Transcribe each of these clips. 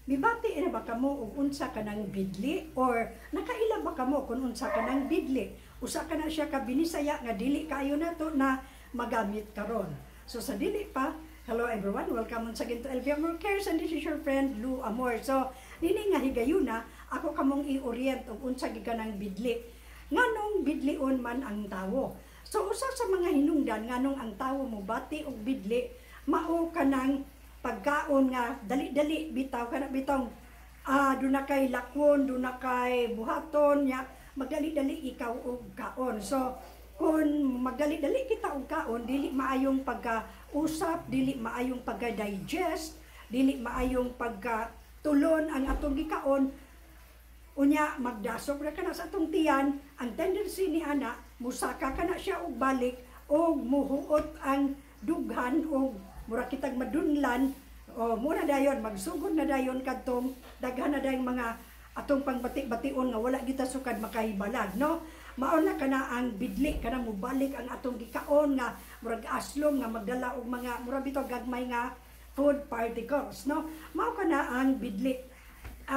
Mibati na ba kamo og unsa kanang bidli or nakaila ba kamo kung unsa kanang bidli? Usa ka na siya ka binisaya nga dili kaayo nato na magamit karon. So sa dili pa, hello everyone, welcome once again to LV Amor Cares and this is your friend Lou Amor. So nini nga higayuna, ako kamong i-orient og unsa gyud kanang bidli. Nganong bidlion man ang tawo? So usa sa mga hinungdan nganong ang tawo mobati og bidli mao kanang pagkaon nga dali-dali bitaw, kana bitaw duna kay lakwon, duna kay buhaton nya magdali-dali ikaw og kaon. So kung magdali-dali kita og kaon, dili maayong pagka-usap, dili maayong pagka-digest, dili maayong pagka-tulon ang atong gikaon. Unya magdasok na kana sa atong tiyan. Ang tendency ni ana, musaka kana siya og balik og muhuot ang dughan og mura kitag madunlan o muna dayon magsugod na dayon kadtong daghan na dayong mga atong pangbati-bation nga wala kita sukad makahibalag, no? Mao na kana ang bidli, kana mobalik ang atong gikaon nga murag aslom nga magdala og mga mura bitaw gagmay nga food particles, no? Mao kana ang bidli.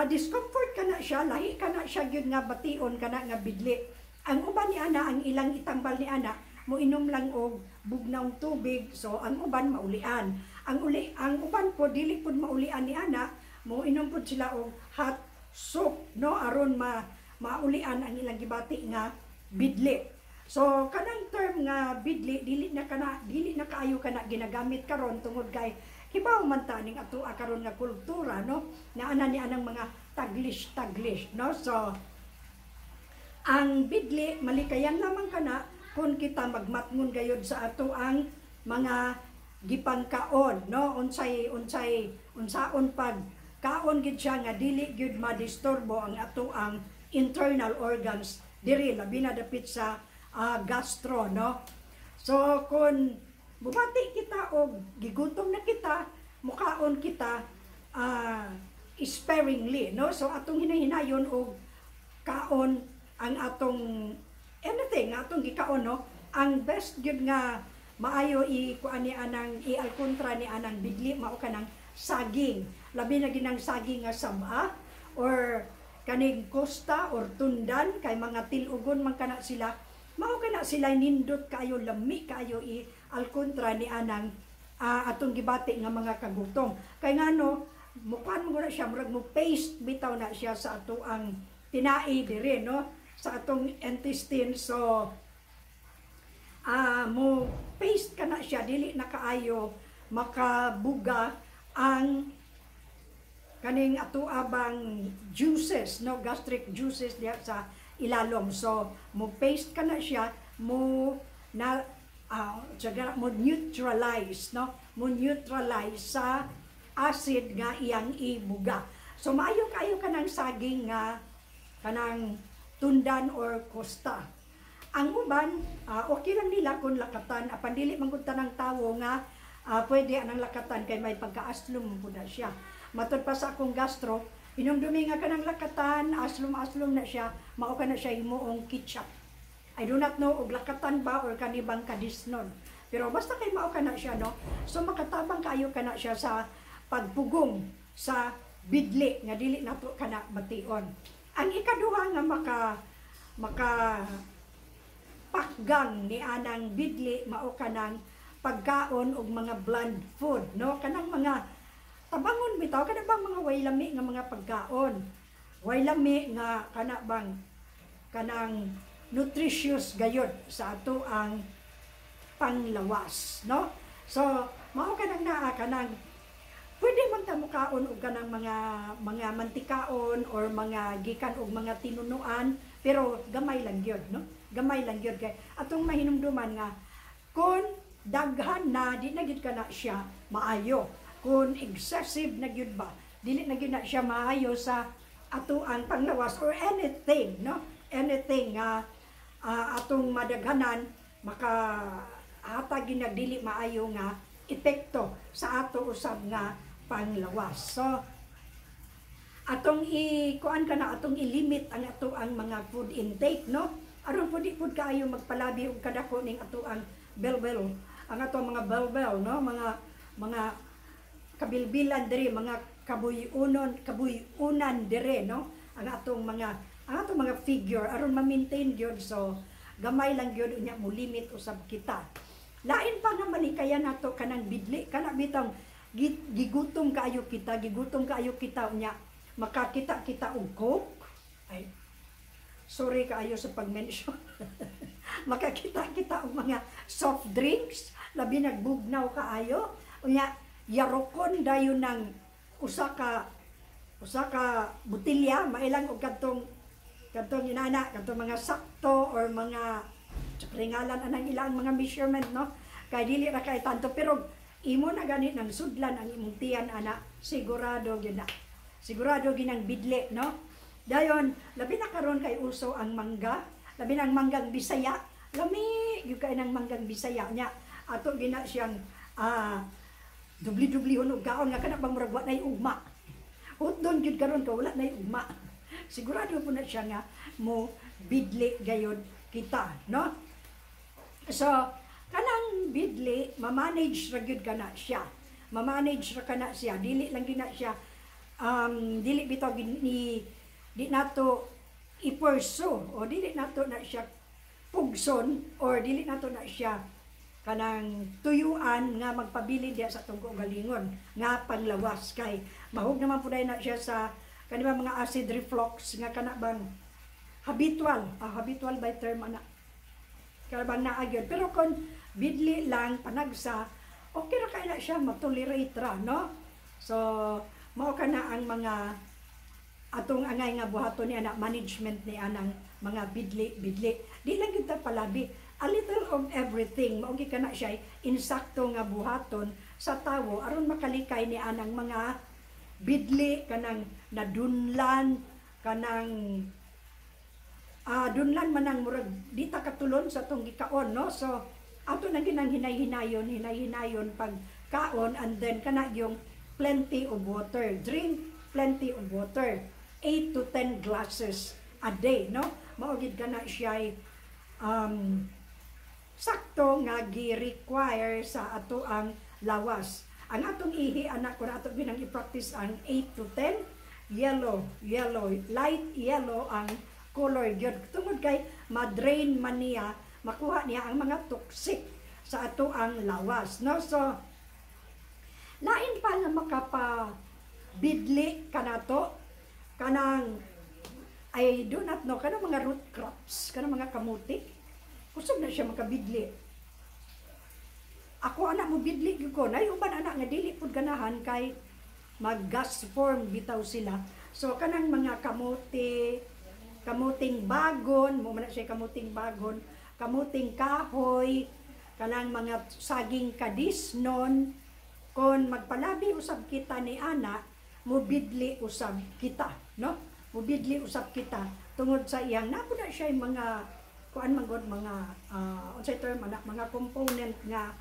Discomfort kana siya, lahi kana siya gyud nga bation kana nga bidli. Ang uban ni ana, ang ilang itambal ni ana, moinom lang og bugnawng tubig, so ang uban maulian. Ang uban po dili pud maulian ni ana, moinom pud sila og hot soup, no, aron ma maulian ang ilang gibati nga bidli. So kanang term nga bidli, dili na kaayo kana ginagamit karon tungod kay hibaw man ta ning atoa karon nga kultura, no, na ana ni anang mga taglish taglish, no? So ang bidli malikayan lamang kana kung kita magmatngon gayod sa ato ang mga gipangkaon, no, unsay unsay unsaon pag kaon gid siya nga dili gyud madisturbo ang ato ang internal organs diri, labi na dapit sa gastro, no? So kung bumati kita og gigutom na kita, mukaon kita sparingly, no? So atong hinahinayon og kaon ang atong anything nga atong gikaon, no? Ang best gyud nga maayo i kuan ni anang i-alkontra ni anang bidli mao kanang saging, labi na ginang saging nga saba or kaning costa or tundan, kay mga tilugon man kana sila. Mao kana sila nindot kaayo, lami kaayo i alkontra ni anang atong gibati nga mga kagutom, kay ngano mukuan mo na siya, murag mo paste bitaw na siya sa ato ang tinai dire, no, sa atong intestine. So mo paste ka na siya, dili na kaayo makabuga ang kaning ato abang juices, no, gastric juices diha sa ilalom. So mo paste ka na siya, mo na mo neutralize, no, mo neutralize sa acid nga iyang ibuga. So maayo kaayo kanang saging nga kanang tundan or costa. Ang uban, okay lang nila kung lakatan, apan dili man gud tanang tawo nga pwede anang lakatan kay may pagkaaslom pud na siya. Matud pa sa akong gastro, hinumdumi nga kanang lakatan, aslom-aslom na siya, mao ka na siya himuong ketchup. I do not know og lakatan ba or kanibang kadisnon. Pero basta kay mao ka na siya, no? So makatabang kaayo kana siya sa pagpugong sa bidli nga dili nato kana bation. Ang ikaduha nga maka maka pakgang ni anang bidli mao kanang pagkaon og mga bland food, no, kanang mga tabangon bitaw, kana bang mga way lami nga mga pagkaon, way lami nga kana bang kanang nutritious gayod sa ato ang panglawas, no? So mao kanang naa kanang pwede man ta mukaon og kanang mga mantikaon or mga gikan og mga tinunuan, pero gamay lang gyud, no? Gamay lang gyud kay atong mahinumduman nga kung daghan na, di na gyud kana siya maayo. Kung excessive na gyud ba, dili na gyud na siya maayo sa ato ang panglawas or anything, no? Anything nga atong madaghanan, maka hatag gyud nag dili maayo nga epekto sa ato usab nga panglawas. So atong i kuan kana, atong i-limit ang ato ang mga food intake, no, aron pud di pud kaayo magpalabi og kadako ning ato ang belbel, ang ato mga belbel, no, mga kabilbilan diri, mga kabuy-unon, kabuy-unan dire, no, ang atong mga figure aron ma-maintain gyud. So gamay lang gyud, unya mo limit usab kita. Lain pa nga malikayan nato kanang bidli, kana bitang gigutom kaayo kita, gigutom kaayo kita, unya makakita kita og Coke. Ay, sorry kaayo sa pag-mention. Makakita kita og mga soft drinks, labi nagbugnaw kaayo, unya yarokon dayon ng usa ka botelya, mailang og kadtong inana, kadtong mga sakto or mga ringalan anang ilang mga measurement, no, kay dili ra kay tanto, pero imo na gani nang sudlan ang imong tiyan ana, sigurado gyud na, sigurado ginang bidli, no? Dayon labi na karon kay uso ang mangga, labi na ang manggang Bisaya. Lami gyud kay nang manggang Bisaya nya ato gina siyang dubli-dubli og kaon nga kana bang murag wa nay ugma. Hutdon gyud karon ka wala nay ugma. Sigurado po na siya nga mo bidli gayod kita, no? So kanang bidli, ma-manage ra gyud kana siya. Ma-manage ra kana siya. Dili lang gyud na siya dili bitaw ni di nato i-pursue o dili nato na siya pugson or dili nato na siya kanang tuyuan nga magpabilin diya sa atong kaugalingon nga panglawas, kay mahug naman pud na siya sa kanang mga acid reflux nga kana bang habitual, habitual by term ana, kana bang naa gyud. Pero kon bidli lang panagsa, okay ra kay na siya, ma-tolerate ra, no? So mao kana ang mga atong angay nga buhaton ni ana, management ni anang mga bidli bidli. Di lang gyud ta palabi, a little of everything, mao gyud kana siya insakto nga buhaton sa tawo aron makalikay ni anang mga bidli, kanang nadunlan, kanang dunlan man ang murag di ta katulon sa atong gikaon, no? So ato nang ginang hinay-hinayon, hinay-hinayon pag kaon, and then kana yung plenty of water. Drink plenty of water, 8 to 10 glasses a day, no? Mao gid kana siya sakto nga gi-require sa ato ang lawas. Ang atong ihi anak, kung ato ginang i-practice ang 8 to 10, yellow, yellow, light yellow ang color gyud. Tungod kay ma-drain man niya, makuha niya ang mga toxic sa ato ang lawas, no? So, lain pa nga makapa bidli kanato, kanang, I do not know, kanang mga root crops, kanang mga kamuti, kusog na siya makabidli. Ako anak mo bidli gyud ko, nay uban anak nga dili pud ganahan kay mag-gas form bitaw sila. So kanang mga kamuti, kamuting bagon, mo man na siya kamuting bagon, kamuting kahoy, kanang mga saging kadisnon, kon magpalabi usab kita ni ana, mubidli usab kita, no? Mubidli usab kita tungod sa iyang napo na siya yung mga kuan man gud, mga unsay term ana, mga component nga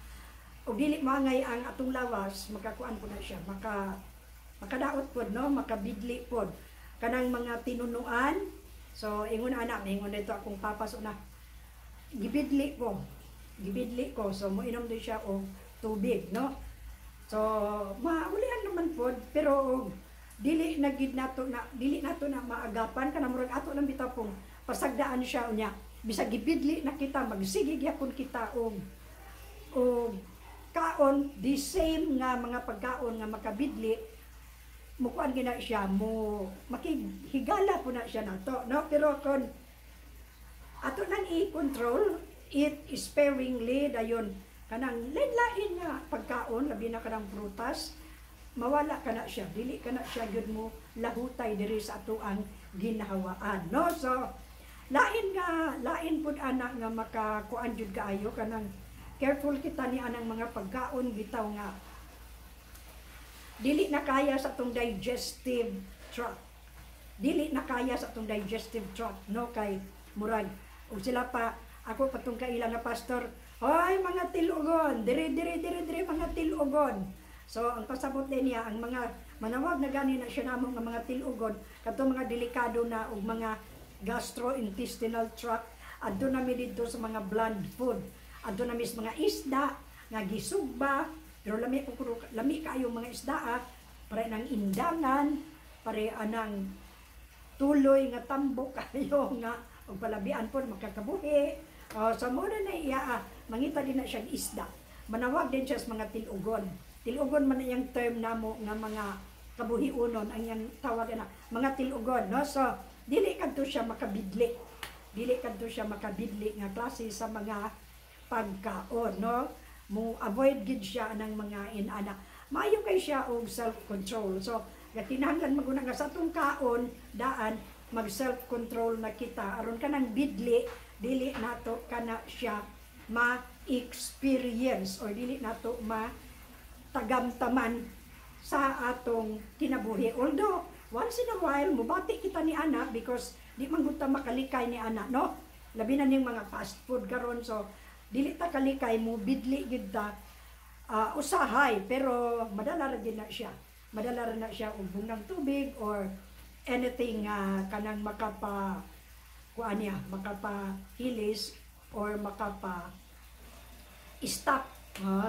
og dili maangay ang atong lawas, makakuan po na siya, makadaot pod, no, makabidli pod. Kanang mga tinunuan. So ingon ana, ingon dito akong papa, so na gibidli ko, gibidli ko, so moinom din siya og tubig, no? So maulian naman pod, pero og dili na gid nato na, dili nato na maagapan, kanang murag ato lang bitaw pong pasagdaan siya, unya bisag gibidli na kita, magsige gyapon kita og kaon the same nga mga pagkaon nga makabidli, mukuan gina siya, mo makighigala po na siya nato, no? Pero kon ato nang i-control, eat sparingly, dayon kanang lain-lain nga pagkaon, labi na kanang prutas, mawala ka na siya, dili ka na siya gyud mo lahutay diri sa ato ang ginhawaan, no? So lain nga, lain pud ana nga makakuan jud kaayo, kanang careful kita ni anang mga pagkaon bitaw nga dili na kaya sa atong digestive tract, dili na kaya sa atong digestive tract, no? Kay murag ug sila pa, ako patong kaila nga pastor, "Hoy mga tilugon, diri diri diri diri mga tilugon." So ang pasabot din niya, ang mga manawag na gani na siya namo nga mga tilugon, kadtong mga delikado na og mga gastrointestinal tract, adto na mi didto sa mga bland food, adto na mi sa mga isda nga gisugba, pero lami ko, lami kaayo mga isda. Pare nang indangan, pare anang tuloy nga tambok kayo nga og palabian po makakabuhi. Oh, so mo na iya mangita din na siyang isda. Manawag din siya sa mga tilugon. Tilugon man iyang term namo nga mga kabuhiunon, ang iyang tawag na mga tilugon, no? So dili kadto siya makabidli. Dili kadto siya makabidli nga klase sa mga pagkaon, no? Mo avoid gid siya ng mga inana. Maayo kay siya og self-control. So, kinahanglan maguna nga sa atong kaon daan mag self-control na kita aron kanang bidli dili nato kana siya ma-experience or dili nato ma tagamtaman sa atong kinabuhi. Although, once in a while, mubati kita ni ana because di man gud ta makalikay ni ana, no? Labi na ning mga fast food karon, so dili ta kalikay, mo bidli gid ta usahay, pero madala ra din na siya. Madala ra na siya og bungang tubig or anything kanang makapa kuan niya, makapahilis or makapa stop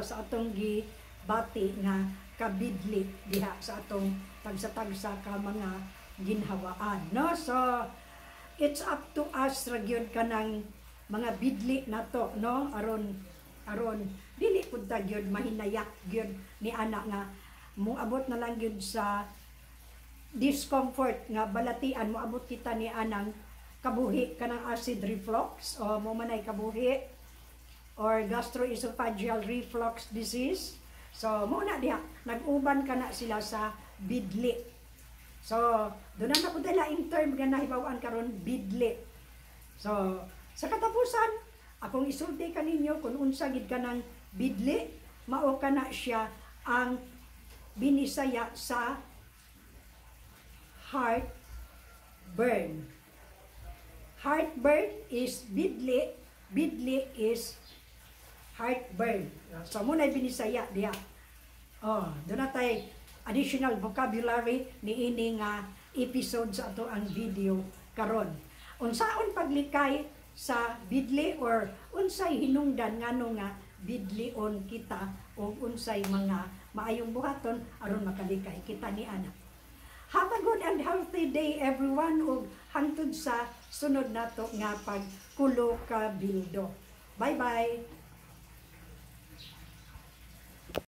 sa atong gibati nga kabidli diha sa atong tagsa-tagsa ka mga ginhawaan, no? So it's up to us ra gyud kanang mga bidli nato, no, aron aron dili pud ta gyud mahinayak gyud ni ana nga moabot na lang gyud sa discomfort nga balatian, moabot kita ni anang kabuhi kanang acid reflux o mo manay kabuhi or gastroesophageal reflux disease. So mo na diha nag-uban kana sila sa bidli. So doon na po laing term nga nahibaw-an karon, bidli. So sa katapusan, akong isulti kaninyo kung unsa gid kanang bidli, mao kana siya ang Binisaya sa heartburn. Heartburn is bidli, bidli is heartburn. So mo na Binisaya diha. Oh, doon na tay additional vocabulary ni ini nga episode sa ato ang video karon. Unsaon paglikay sa bidli or unsay hinungdan ngano nga bidlion kita o unsay mga maayong buhaton aron makalikay kita ni ana. Have a good and healthy day, everyone, ug hangtod sa sunod nato nga pagkulo kabildo. Bye bye.